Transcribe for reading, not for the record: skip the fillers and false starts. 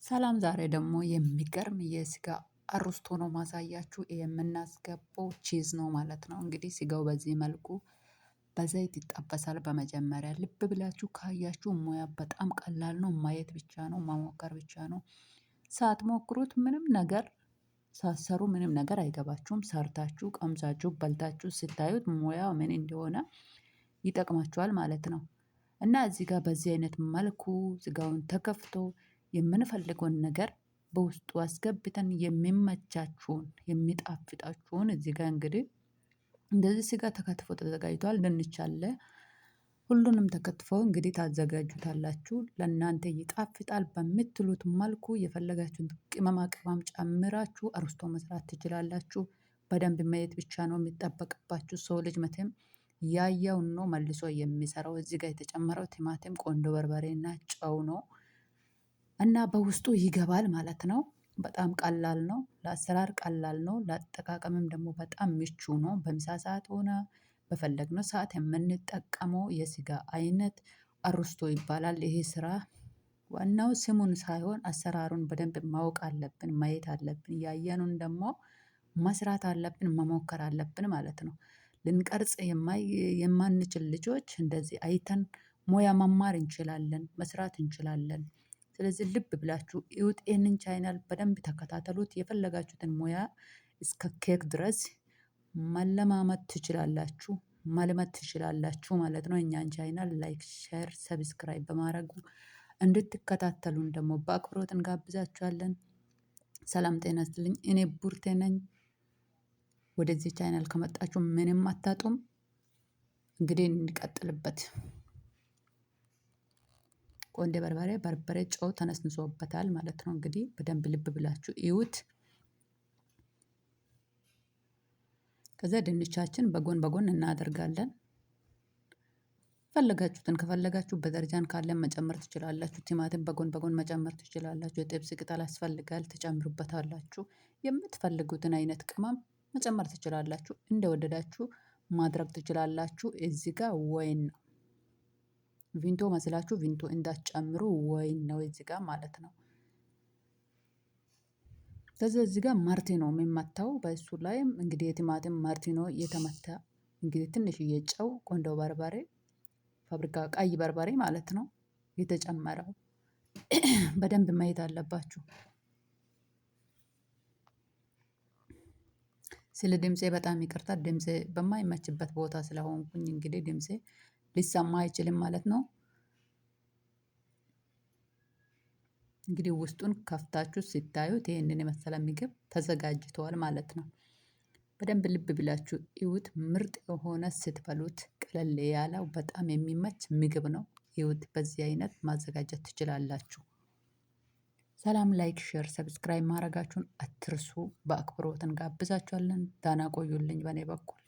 ሰላም ዛሬ ደግሞ የሚገርም የስጋ አሩስቶ ነው ማሳያችሁ። የምናስገባው cheese ነው ማለት ነው። እንግዲህ ስጋው በዚህ መልኩ በዘይት ይጠበሳል። በመጀመሪያ ልብ ብላችሁ ካያችሁ ሙያ በጣም ቀላል ነው። ማየት ብቻ ነው፣ መሞከር ብቻ ነው። ሳትሞክሩት ምንም ነገር ሳትሰሩ ምንም ነገር አይገባችሁም። ሰርታችሁ ቀምሳችሁ በልታችሁ ስታዩት ሙያው ምን እንደሆነ ይጠቅማችኋል ማለት ነው። እና እዚህ ጋር በዚህ አይነት መልኩ ስጋውን ተከፍቶ የምንፈልገውን ነገር በውስጡ አስገብተን የሚመቻችሁን የሚጣፍጣችሁን እዚህ ጋር እንግዲህ እንደዚህ ስጋ ተከትፎ ተዘጋጅቷል። ድንች አለ። ሁሉንም ተከትፎ እንግዲህ ታዘጋጁታላችሁ። ለእናንተ ይጣፍጣል በምትሉት መልኩ የፈለጋችሁን ቅመማ ቅመም ጨምራችሁ አርስቶ መስራት ትችላላችሁ። በደንብ ማየት ብቻ ነው የሚጠበቅባችሁ። ሰው ልጅ መቼም ያየውን ነው መልሶ የሚሰራው። እዚህ ጋር የተጨመረው ቲማቲም፣ ቆንዶ በርበሬና ጨው ነው እና በውስጡ ይገባል ማለት ነው። በጣም ቀላል ነው ለአሰራር ቀላል ነው። ለአጠቃቀምም ደግሞ በጣም ምቹ ነው። በምሳ ሰዓት ሆነ በፈለግነው ሰዓት የምንጠቀመው የስጋ አይነት አሩስቶ ይባላል። ይሄ ስራ ዋናው ስሙን ሳይሆን አሰራሩን በደንብ ማወቅ አለብን፣ ማየት አለብን። ያየኑን ደግሞ መስራት አለብን፣ መሞከር አለብን ማለት ነው። ልንቀርጽ የማንችል ልጆች እንደዚህ አይተን ሙያ መማር እንችላለን፣ መስራት እንችላለን። ስለዚህ ልብ ብላችሁ እዩት። ይህንን ቻናል በደንብ ተከታተሉት። የፈለጋችሁትን ሙያ እስከ ኬክ ድረስ መለማመድ ትችላላችሁ፣ መልመድ ትችላላችሁ ማለት ነው። እኛን channel like፣ share፣ subscribe በማድረጉ እንድትከታተሉን ደግሞ በአክብሮት እንጋብዛችኋለን። ሰላም ጤና ይስጥልኝ። እኔ ቡርቴ ነኝ። ወደዚህ ቻናል ከመጣችሁ ምንም አታጡም። እንግዲህ እንቀጥልበት። ቆንዴ በርበሬ በርበሬ ጨው ተነስንሶበታል ማለት ነው። እንግዲህ በደንብ ልብ ብላችሁ እዩት። ከዛ ድንቻችን በጎን በጎን እናደርጋለን። ፈለጋችሁትን ከፈለጋችሁ በደርጃን ካለን መጨመር ትችላላችሁ። ቲማቲም በጎን በጎን መጨመር ትችላላችሁ። የጥብስ ቅጠል ያስፈልጋል ትጨምሩበታላችሁ። የምትፈልጉትን አይነት ቅመም መጨመር ትችላላችሁ። እንደወደዳችሁ ማድረግ ትችላላችሁ። እዚህ ጋር ወይን ነው፣ ቪንቶ መስላችሁ ቪንቶ እንዳትጨምሩ፣ ወይን ነው እዚህ ጋር ማለት ነው። ከዛ እዚህ ጋር ማርቲኖ የሚመታው በእሱ ላይም እንግዲህ የቲማቲም ማርቲኖ የተመታ እንግዲህ ትንሽዬ ጨው፣ ቆንዶ በርበሬ፣ ፋብሪካ ቀይ በርበሬ ማለት ነው የተጨመረው። በደንብ ማየት አለባችሁ። ስለ ድምፄ በጣም ይቅርታ። ድምፄ በማይመችበት ቦታ ስለሆንኩኝ እንግዲህ ድምፄ ሊሰማ አይችልም ማለት ነው። እንግዲህ ውስጡን ከፍታችሁ ሲታዩት ይህንን የመሰለ ምግብ ተዘጋጅተዋል ማለት ነው። በደንብ ልብ ብላችሁ እዩት። ምርጥ የሆነ ስትበሉት ቀለል ያለው በጣም የሚመች ምግብ ነው። እዩት። በዚህ አይነት ማዘጋጀት ትችላላችሁ። ሰላም፣ like፣ share፣ subscribe ማድረጋችሁን አትርሱ። በአክብሮት እንጋብዛችኋለን። ደህና ቆዩልኝ በእኔ በኩል።